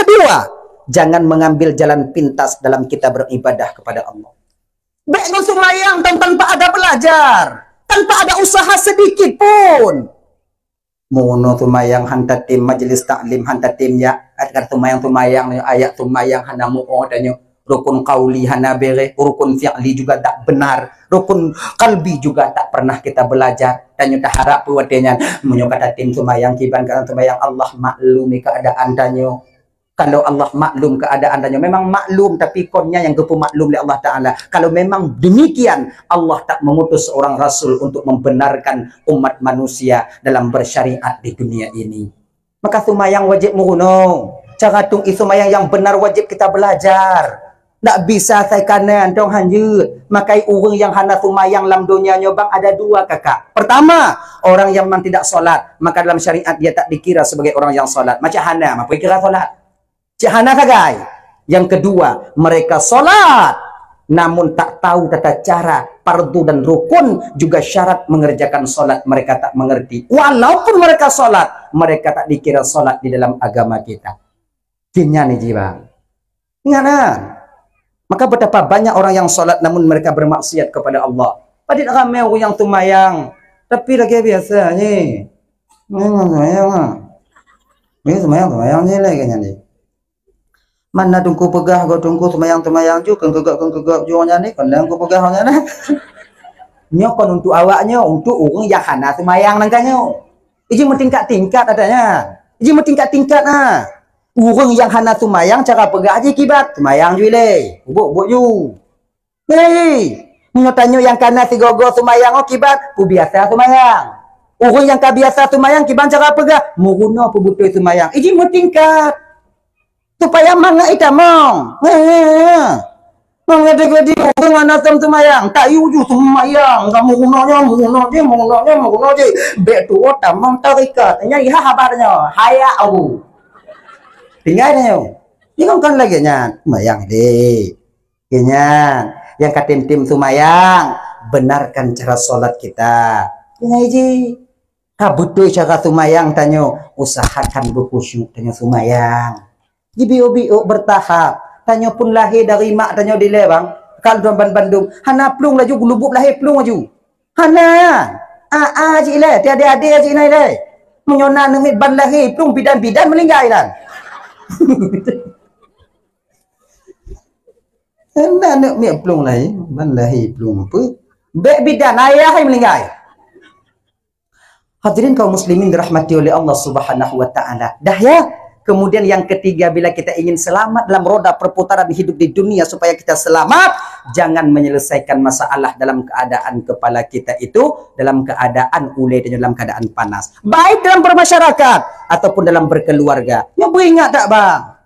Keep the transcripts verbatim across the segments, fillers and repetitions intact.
Kedua, jangan mengambil jalan pintas dalam kita beribadah kepada Allah. Bék ngon seumayang tan-, tanpa ada belajar, tanpa ada usaha sedikit pun. Meurunoe seumayang han tatem, majlis taklim han tatem, ya. Akan seumayang-seumayang, ayat seumayang hana muoh tanyoe. Rukun qauli hana béreh, rukun fi'li juga tak benar, rukun qalbi juga tak pernah kita belajar. Tanyoe taharap peue watée nyan, meunyoe ka tatem seumayang kiban ka seumayang, Allah maklumi keuadaan tanyoe. Kalau Allah maklum keuadaan tanyoe, memang maklum, tapi kon nyan nyang geupeumaklum lé Allah Taala. Kalau memang demikian, Allah tak mengutus seorang rasul untuk membenarkan umat manusia dalam bersyariat di dunia ini. Maka seumayang wajéb meurunoe. Cara tung seumayang nyang benar wajéb kita belajar. Ndak bisa sai kanan tong hanjeuet. Makai ureuëng nyang hana seumayang lam donya nyoe bang ada dua kakak. Pertama, orang yang memang tidak sholat, maka dalam syariat dia tak dikira sebagai orang yang sholat. Macam hana, apa kira sholat? Cik hana sagai. Yang kedua, mereka sholat, namun tak tahu tata cara, fardu dan rukun, juga syarat mengerjakan sholat mereka tak mengerti. Walaupun mereka sholat, mereka tak dikira sholat di dalam agama kita. Kenya ni jiwa. Ingat kan? Maka betapa banyak orang yang sholat namun mereka bermaksiat kepada Allah. Padit ramai orang yang seumayang, tapi lagi biasa ni. Memang seumayang ah. Ni seumayang, seumayang ni lagi kan ni. Mana tungku peugah go tungku seumayang-seumayang ju, kengkegok-kengkegok ju nyan ni, kandang ku peugah nyan ni. Nyoe kon untuk awak nyoe, untuk ureuëng yang hana seumayang nangka nyoe. Iji meutingkat-tingkat adanya. Iji meutingkat-tingkat na. Ureuëng yang hana seumayang cara peugah ji kibat, seumayang ju ilée. Ubuk-ubuk ju. Hei, meunyoe tanyoe nyang kana sigogo seumayang oh kiban, peubiasa seumayang. Ureuëng nyang ka biasa seumayang kiban cara peugah, meurunoe peubeutôi seumayang. Iji meutingkat. Supaya mangat itamong. He, he, he. Mangat deungon di ureuëng hana som seumayang, tayu ju seumayang. Ka meurunoe nyoe, meurunoe jih, meurunoe nyoe, meurunoe jih. Bék tuwoe tamong tarekat. Nyan iha haba nyoe. Haya aku. Tinggai nyoe. Ni kan, kan lagée nyan. Seumayang deh. Nyan, nyang ka tem-tem seumayang, benarkan cara sholat kita. Nyan ji, ka beutôi cara seumayang tanyoe, usahakan beukhusyuk tanyoe seumayang. Jibiôk-biôk beurtahap. Tanyoe pun lahé dari mak tanyoe dilée bang. Ka lôn ban bandum, hana plueng laju geulubub lahé plueng laju. Hana. A-a jih ilée, tiadé-adé jih na ilée. Meunyoe na aneuk miet ban lahé plueng bidan-bidan meuninggai nan. Hana aneuk miet plueng laén, ban lahé plueng peue? Bék bidan ayah hai meuninggai. Hadirin kaum muslimin dirahmati oleh Allah Subhanahu wa taala. Dah ya. Kemudian yang ketiga, bila kita ingin selamat dalam roda perputaran hidup di dunia, supaya kita selamat, jangan menyelesaikan masalah dalam keadaan kepala kita itu dalam keadaan ulée dan dalam keadaan panas. Baik dalam bermasyarakat ataupun dalam berkeluarga. Nyoe beuingat tak bang?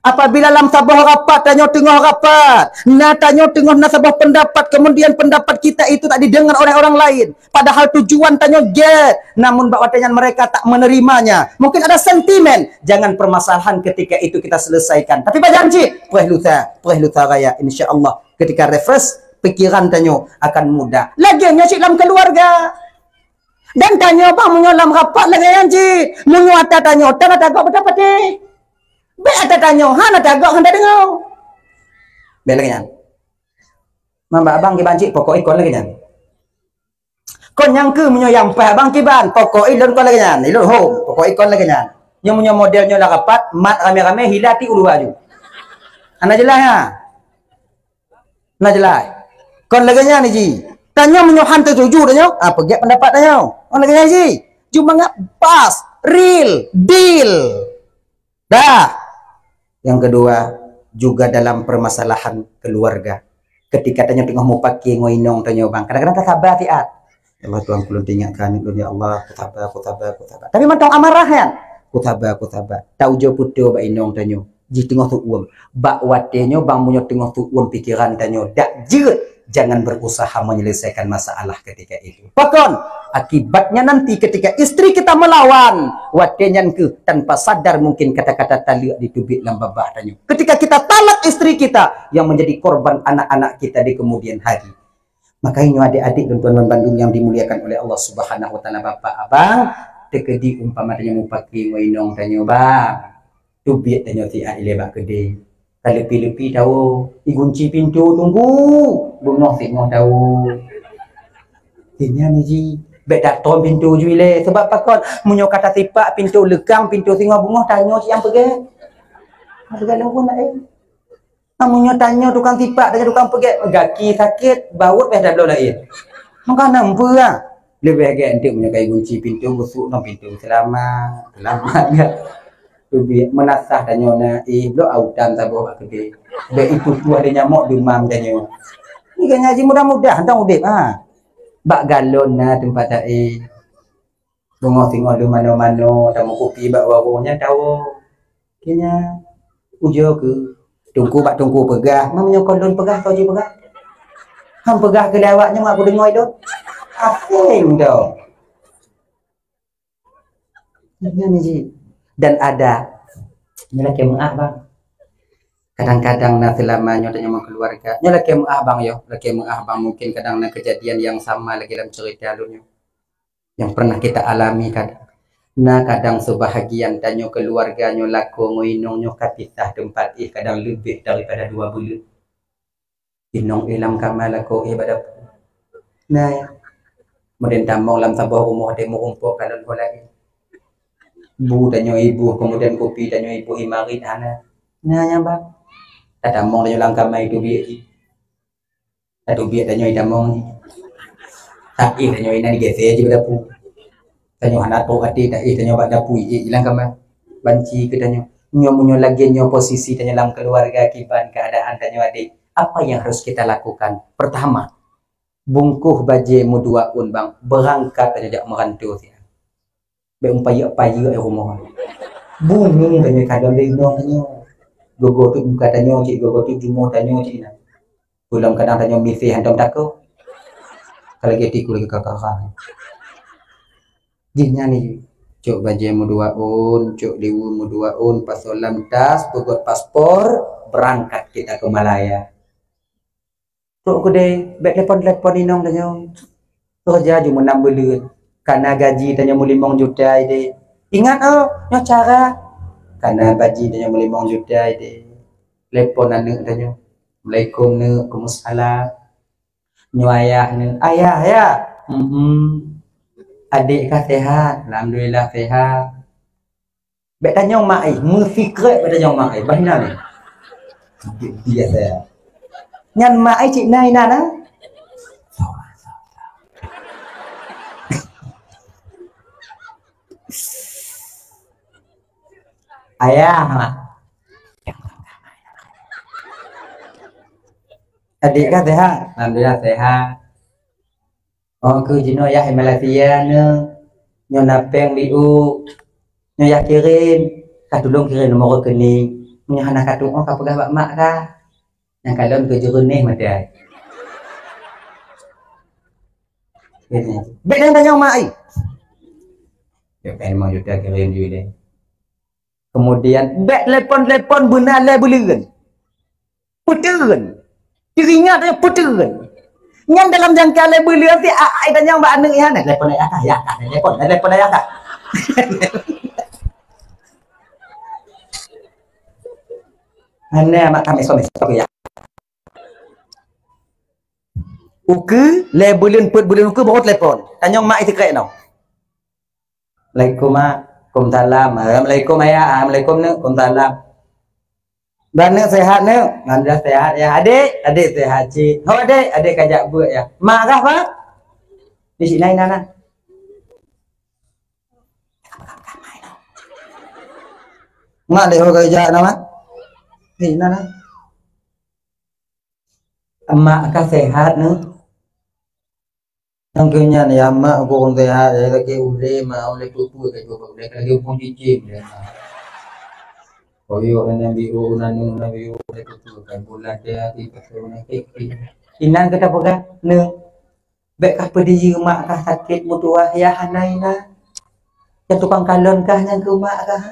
Apabila lam saboh rapat tanyoe teungoh rapat, na tanyoe teungoh na saboh pendapat, kemudian pendapat kita itu tak didengar oleh orang lain, padahal tujuan tanyoe jeuet, namun bak watée nyan mereka tak menerimanya, mungkin ada sentimen, jangan permasalahan ketika itu kita selesaikan. Tapi bajanji, preh lusa, preh lusa raya, insya Allah ketika refresh, pikiran tanyoe akan mudah. Lagée nyoe cit lam keluarga. Dan tanyoe bah meunyoe lam rapat lagée nyan cit, meunyoe ata tanyoe tan ata gok beutapatéh. Bék ata tanyoe hana tagak hana deungoe. Bék lagée nyan. Mamba abang kiban cit pokok ikon lagée nyan. Kon nyang keu meunyoe nyang paih abang kiban pokok ilon kon lagée nyan. Ilon hom pokok ikon lagée nyan. Nyoe meunyoe model nyoe lam rapat mat ramé-ramé hila ti ulu aju. Hana jeulaih ha. Nah jeulaih. Kon lagée nyan ji. Tanyoe meunyoe han teutuju tanyoe, ah peugét pendapat tanyoe. Kon lagée nyan ji. Cuma ngat pas, real, deal. Dah. Yang kedua, juga dalam permasalahan keluarga. Ketika tanyoe teungoh mupakée ngon inong tanyoe bang, kadang-kadang tasaba siat. Ya Allah Tuhan, kulôn teuingat keu aneuk lôn ya Allah, kusaba, kusaba, kusaba. Tapi mantong amarah nyan. Kusaba, kusaba. Taujoe putôh bak inong tanyoe. Jih teungoh seuuem. Bak watée nyoe bang meunyoe teungoh seuuem pikeran tanyoe dak jeuet, jangan berusaha menyelesaikan masalah ketika itu. Pakon? Akibatnya nanti ketika istri kita melawan, watée nyan keuh tanpa sadar mungkin kata-kata taleuek diteubiet lam babah tanyoe. Ketika kita talak istri kita, yang menjadi korban anak-anak kita di kemudian hari. Makanya adék-adék dan tuan-tuan bandum yang dimuliakan oleh Allah Subhanahu wa taala, bapak, abang, teukeudi umpama tanyoe mupakée ngon inong tanyoe, bang. Teubiet tanyoe siat ilée bak keudè. Ka leupi-leupi tawoe, igunci pintoe tunggu, beungoh singoh tawoe. Nyan ji, bèk tatrom pintoe ju ilée. Sabab pakon, meunyoe ka tasipak pintoe leukang, pintoe singoh beungoh, tanyoe siat nyang peugèt. Nyang peugèt lôn pun laén. Meunyoe tanyoe tukang sipak, tanyoe tukang peugèt, gaki sakét, bawot payah tabloe laén. Maka na peue ah. Leubeh gèt enteuk meunyoe ka igunci pintoe, geusuek ngon pintoe. Seulamat, seulamat gèt. Teubiet meunasah tanyoe na, eh, bloe autan saboh bak keudè. Bèk ipeutuah lé nyamok deumam tanyoe. Nyan ngaji mudah-mudahan tang udép ha. Bak galon na teumpat taéh. Beungoh singoh lôn manoe-manoe, tameukupi bak warong nyan tawoe. Keu nyan, ujoe keuh, teungku bak teungku peugah, meunyoe kon lôn peugah, soe jipeugah? Han peugah keu lé awak nyoe, mak kudeungoe lôn. Asèng dong. Nyan ji. Dan ada, nyoe lakèe meu'ah, bang. Kadang-kadang na seulama nyoe tanyoe meukeuluwarga. Nyoe lakèe meu'ah, bang, yo. Lakèe meu'ah, bang, mungkin kadang na keujadian nyang sama lagèe lam ceurita lôn nyoe. Nyang pernah kita alami kadang. Na kadang seubahagian tanyoe keuluwarga nyoe lakoe ngon inong nyoe ka pisah teumpat éh kadang leubeh daripada dua buleuen. Inong éh lam kama, lakoe éh bak dapur. Na, ya. Keumudian tamong lam saboh rumoh deh meurumpok kalon ho laén. Bu tanyoe iboh, keumudian kupi tanyoe iboh imarit hana. Na, nyang ba. Tatamong tanyoe lam kama itu biek jih. Tateubiet tanyoe itamong nyoe. Taéh tanyoe inan igésé jih bak dapu. Tanyoe hana trok até taéh tanyoe bak dapu, iék ilang kama. Banci keu tanyoe. Nyoe meunyoe lagèe nyoe posisi tanyoe lam keuluwarga kiban keuadaan tanyoe adék, apa yang harus kita lakukan? Pertama, bungkôh bajèe meuduaôn bang, beurangkat tanyoe jak meuranto siat. Bèk meupayeuk-payeuk di rumoh. Bungong tanyoe kadang lé inong tanyoe. Gogo teuk muka tanyoe cit, gogo teuk jumoh tanyoe cit na. Peulom kadang tanyoe miseue hantom takot. Ka lagèe tikus lagèe kakara. Jih nyan ni, cok bajèe meuduaôn, cok liweue meuduaôn, pasoe lam tas, peugöt paspor, beurangkat kita keu Malaya. Trok keudè, bèk telepon-telepon inong tanyoe. Keureuja ju meunam buleuen. Kana gaji tanyoe meulimong juta ideh. Ingat oh, nyoe cara. Kana gaji tanyoe meulimong juta ideh. Telepon aneuk tanyoe. Assalamualaikum neuk, waalaikumsalam. Nyoe ayah neuk. Ayah, ya. Hmm. Adék kah sehat? Alhamdulillah sehat. Bèk tanyong mak ai, meusikrek bèk tanyong mak ai. Bah inan. Biasa. Nyan mak ai cit na inan ah. Ayah mak. Adék kah sehat? Alhamdulillah sehat. Oh, keu jinoe yah i Malaysia nyoe. Nyoe na péng biôk. Nyoe yah kirém. Ka tulông kirém nomor rekening. Nyoe hana ka tuoh ka peugah bak mak kah. Nyang kalon keu jeureuneh meutai. Bèk nyang tanyong mak ai. Bèk péng limong juta kirém ju ilèe. Kemudian bèk telepon-telepon beuna lhèe buleuen. Peuteun. Teuingat nyan peuteun. Nyan dalam jangka lhèe buleuen si ai tanyong bak aneuk nyan, "Telepon ayah kah, ya kah, telepon, telepon ayah kah." Hana mak kami suami satu ya. Ukeue, lhèe buleuen, peuet buleuen ukeue baru telepon. Tanyong mak ai sikrek nyoe. Assalamualaikum, Mak. Waalaikumsalam. Assalamualaikum, Ayah. Assalamualaikum, Neuk. Waalaikumsalam. Bah, Neuk, sehat, Neuk? Alhamdulillah, sehat, ya. Adék? Adék sehat cit. Ho, Adék? Adék ka jak beuet, ya. Mak kah, Pak? Di sini, Nana. Mak, dek, ho, ka jak, Nana? Di, Nana. Mak kah sehat, Neuk? Nyang keu nyan, ya, mak, ukeue ureueng sehat, ya, lagèe ulèe, mak, ulèe peue-peue ka jeuet bak ulèe, ka lagèe umpung cicém, ya. Koyok nan biôh, nan nyoe, nan biôh, ulèe peue-peue ka bulat, ya, di pasar, na kèk-kèk. Inan keu tapeugah, Neuk, bèk kah peudiyeu mak kah sakét meutuwah, ya, hana inan. Nyang tukang kalon kah nyang keu mak kah?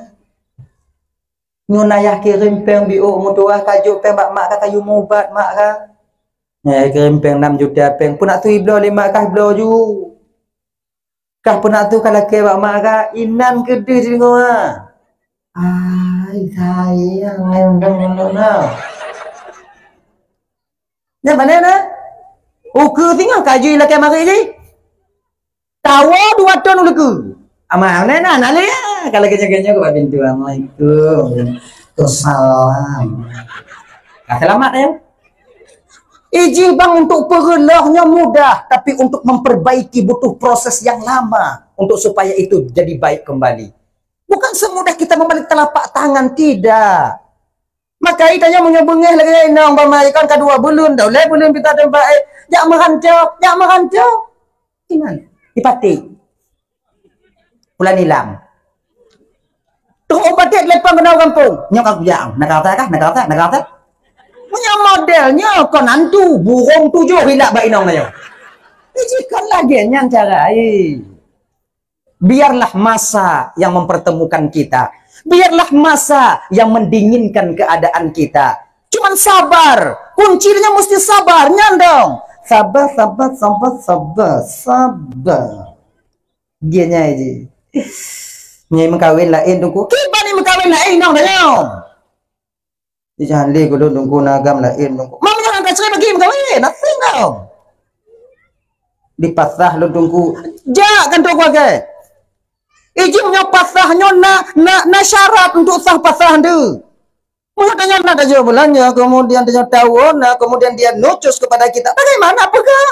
Nyoe na yah kirém péng biôh meutuwah, ka jok péng bak mak kah, kayue mubat mak kah. Nyoe yah kirém péng nam juta péng, peunak su ibloe lé mak kah, ibloe ju. Kah peunak su ka lakèe bak mak kah, inan keudeh deungoe. Ah, Hai, sayang, ngendong dulu na. Nyan mana na? Ukeue singoh ka jui lakée marit jih. Tawoe dua thon uleue keue. Aman na, na, na lé. Kalau kecil-kecil ke bak pintu, "Assalamualaikum." Waalaikumsalam. Ka selamat ya. Ijih bang untuk peureuloh nyoe mudah, tapi untuk memperbaiki butuh proses yang lama untuk supaya itu jadi baik kembali. Bukan semudah kita membalik telapak tangan, tidak. Maka itanya meunyoe beungéh lagée inong bama ikon ka dua buleuen, dah ulée buleuen pita teumpat, eh, jak meuranco, jak meuranco. Iman, dipaték. Pulan ilang. Tuh upaték leupang keunoe gampông. Nyoe ka kujak, na kata kah, na kata, na kata. Meunyoe model nyoe kon hantu, burong tujoh ilak bak inong nyoe. Ijih kon lagée nyan cara, eh. Biarlah masa yang mempertemukan kita. Biarlah masa yang mendinginkan keadaan kita. Cuman sabar. Kuncinya mesti sabar. Nyan dong. Sabar, sabar, sabar, sabar, sabar. Dia nyai ji. Nyai meukawen laén Teungku. Kiban ni meukawen laén nong dayong. Di jahan lé keu lôn Teungku na agam laén Teungku. Mam nyan ka cerai bagi meukawen. Asing dong. Dipasah lôn Teungku. Jak kan Teungku agak. Ijih nyoe pasah nyoe na, na, na syarat untuk sah pasah tu. Mula tanya nak tajak bulan ya, kemudian tanya tahun, nah, kemudian dia nucus kepada kita. Bagaimana peugah?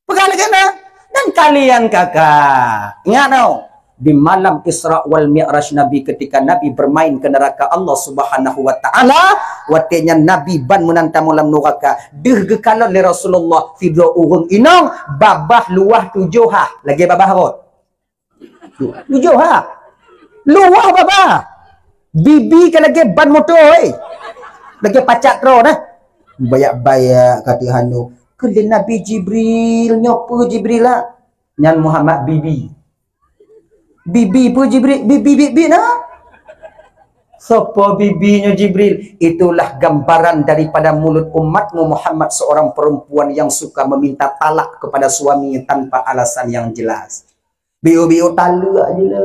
Peugah lagée na. Dan kalian kakak, ingat tau, di malam Isra wal Mi'raj Nabi ketika Nabi bermain ke neraka Allah Subhanahu wa Ta'ala, watée nyan Nabi ban meunan tamong lam nuraka, deuh geukalon lé Rasulullah sidroe ureuëng inong babah luwah tujoh ha, lagée babah rot. Tujoh ha. Luwah babah. Bibi ka lagée ban moto, eh. Lagée pacak droe nah. Bayak-bayak ka teuhanu. Keu lé Nabi Jibril, nyoe peue Jibril lah? Nyan Muhammad Bibi. Bibi peue Jibril? Bibi, bibi nah. Sopo bibi nyoe Jibril? Itulah gambaran daripada mulut umatmu Muhammad, seorang perempuan yang suka meminta talak kepada suaminya tanpa alasan yang jelas. Biu-biu taleuak je le.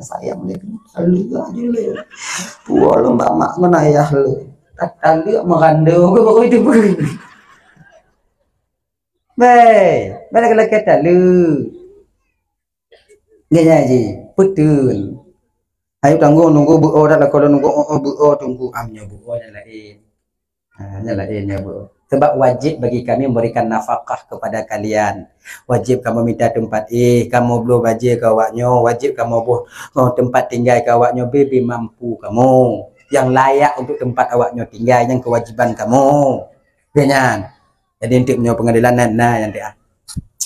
Sayang dia tu. Taleuak je le. Puo lom bak mak ngon ayah le. Taleuak meranda ke baru itu pun. Bei, bala kata taleuak. Nyan ji, betul. Ayo tanggung nunggu beuo dah lah kalau nunggu oh, oh beuo tunggu am nyoe beuo nyan lain. Ha, nyan laén nyan, Bu. Sebab wajib bagi kami memberikan nafkah kepada kalian. Wajib kamoe mita teumpat éh, kamoe bloe bajée keu awaknyoe, wajib kamoe boh, oh, teumpat tinggai keu awaknyoe, beu-beu mampu kamoe. Nyang layak untuk teumpat awaknyoe tinggai, nyan keuwajiban kamoe. Ka nyan. Jadi, untuk meunyoe peungadelan na, na nyang teuah.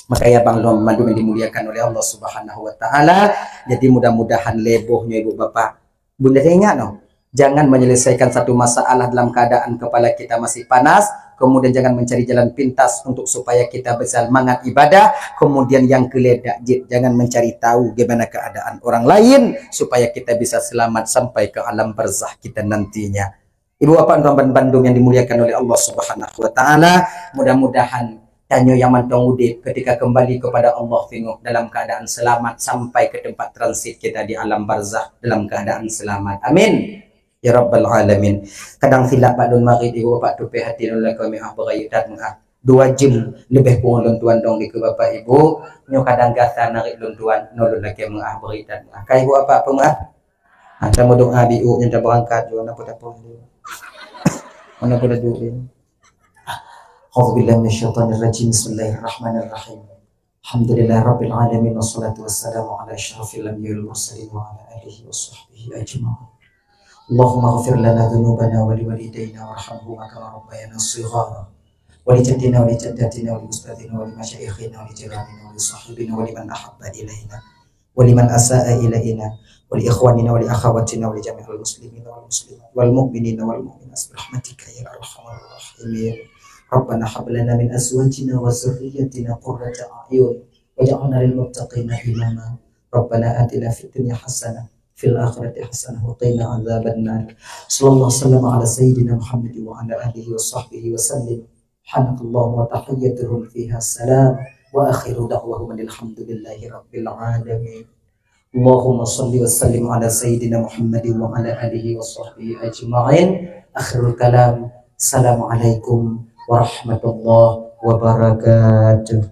Maka ya bang lom mandum yang dimuliakan oleh Allah Subhanahu wa Taala. Jadi, mudah-mudahan lé boh nyoe ibu bapak Bunda ingat noh, jangan menyelesaikan satu masalah dalam keadaan kepala kita masih panas, kemudian jangan mencari jalan pintas untuk supaya kita bisa mangat ibadah, kemudian yang keledak jit, jangan mencari tahu gimana keadaan orang lain supaya kita bisa selamat sampai ke alam barzah kita nantinya. Ibu bapak tuan bandum yang dimuliakan oleh Allah Subhanahu wa Taala, mudah-mudahan tanyoe nyang mantong udeb ketika kembali kepada Allah teungoh dalam keadaan selamat sampai ke tempat transit kita di alam barzakh dalam keadaan selamat. Amin. Ya Rabbal Alamin. Kadang silap bak lôn marit ibu bapak tupée hati lôn lakée meuah beurayeuk that meuah. Dua jeuem leubeh kurang lôn tuan dong dikeue bapak ibu. Nyoe kadang gasa narit lôn tuan, nyoe lôn lakée meuah beurayeuk that meuah. Ka ibu bapak peumeuah? Ata meudoa biu nyang tabeurangkat jua na peue-peue. Mana boleh duit. A'udzubillahi minasyaitonirrajim. Bismillahirrahmanirrahim. Alhamdulillahirabbil alamin, wassalatu wassalamu ala asyrafil anbiya'i wal mursalin wa ala alihi wa sahbihi ajma'in. Allahumma ighfir lana dzunubana wa liwalidaina warhamhuma kama rabbayana shighara. Wa li jaddina wa li jaddatina wa li ustadzina wa li masyaikhina wa li jiranina wa li sahibina wa liman ahabba ilaina wa liman asaa ilaina wa li ikhwanina wa li akhawatina wa li jami'il muslimina wal muslimat wal mu'minina wal mu'minat bi rahmatika ya arhamar rahimin. Rabbana hab lana min azwajina wa dzurriyyatina qurrata a'yun waj'alna lil muttaqina imama. Rabbana atina fid dunya hasanah fil akhirati hasanah wa qina adzabannar. Sallallahu wasallam ala sayyidina Muhammad wa ala alihi wa sahbihi wa sallim. Subhanakallahumma wa tahiyyatuhum fiha salam wa akhiru da'wahum alhamdulillahi rabbil alamin. Allahumma salli wa sallim ala sayyidina Muhammadin wa ala alihi wa sahbihi ajma'in. Akhirul kalam. Assalamualaikum warahmatullahi wabarakatuh.